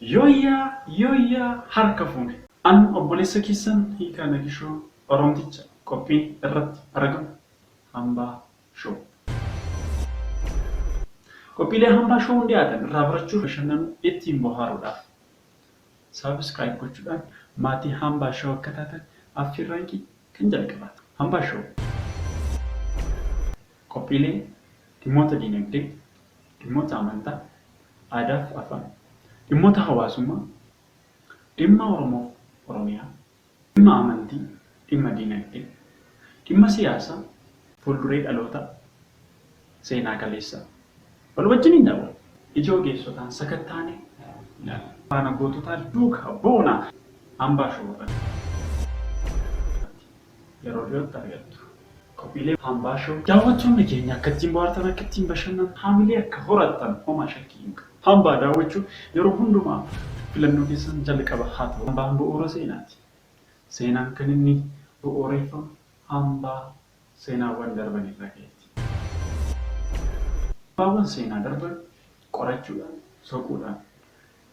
Yooyyaa yooyyaa harka fuune. An obboleessa keessan Hiikaa Nagishoo Oromticha qophiin irratti argamu Hambaa Show. Qophiilee Hambaa Show'n dhiyaatan irraa barachuuf bashannanuu ittiin bohaaruudhaaf Subscribe gochuudhaan maatii Hambaa Show akka taatan affeerraan kiyya kan jalqabaati. Hambaa Show qophiilee dhimmoota diinagdee, dhimmoota amantaa, aadaaf afaan, dhimmoota hawaasummaa, dhimma Oromoof Oromiyaa, dhimma amantii, dhimma diinagdee, dhimma siyaasaa, fuulduree dhalootaa, seenaa kaleessaa wal wajjiniin daawwanna. Ija ogeessotaan sakattaanee ilaalla. Faana goototaa duukaa buuna! Hambaa Show irratti yeroo dhiyootti argattu. Qophiilee Hambaa Show daawwattoonni keenya akka ittiin bohaartan, akka ittiin bashannan, haamilee akka horattan homaa shakkii hin qabu. Hambaa daawwachuun yeroo hundumaa filannoo keessan jalqaba haa ta'u. Hambaan bu'uura seenaati. Seenaan kan inni bu'uureeffamu hambaa seenaawwan darban irraa ka'eeti. Hambaawwan seenaa darban qorachuudhaan, soquudhaan,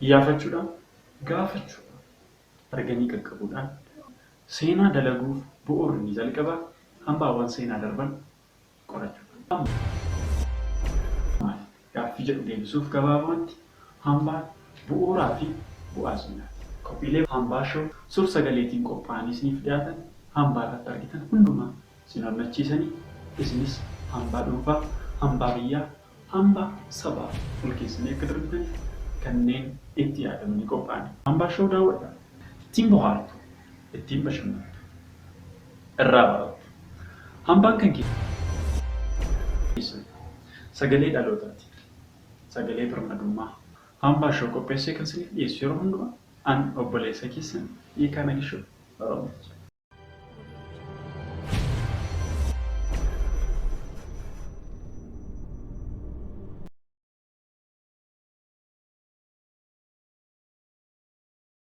iyyaafachuudhaan, gaafachuudhaan, arganii qaqqabuudhaan seenaa dalaguuf bu'uurri inni jalqabaa hambaawwan seenaa darban qorachuudha. Maali? Gaaffii jedhu deebisuuf gabaabumatti hambaan bu'uuraa fi bu'aa seenaati. Qophiilee Hambaa Show suur-sagaleetiin qophaa'anii isiniif dhiyaatan hambaa irratti argitan hundumaa isin onnachiisanii isinis hambaa dhuunfaa, hambaa biyyaa, hambaa sabaa ol keessanii akka darbitaniif kanneen itti yaadamanii qophaa'anidha. Hambaa Show daawwadhaa. Ittiin bohaartu. Ittiin bashannantu. Irraa barattu. Hambaan kan keessan. Sagalee dhalootaati. Sagalee birmadummaa. Hambaa Show qopheessee kan isiniif dhiyeessu yeroo hundumaa an obboleessa keessan Hiikaa Nagishoo Oromicha.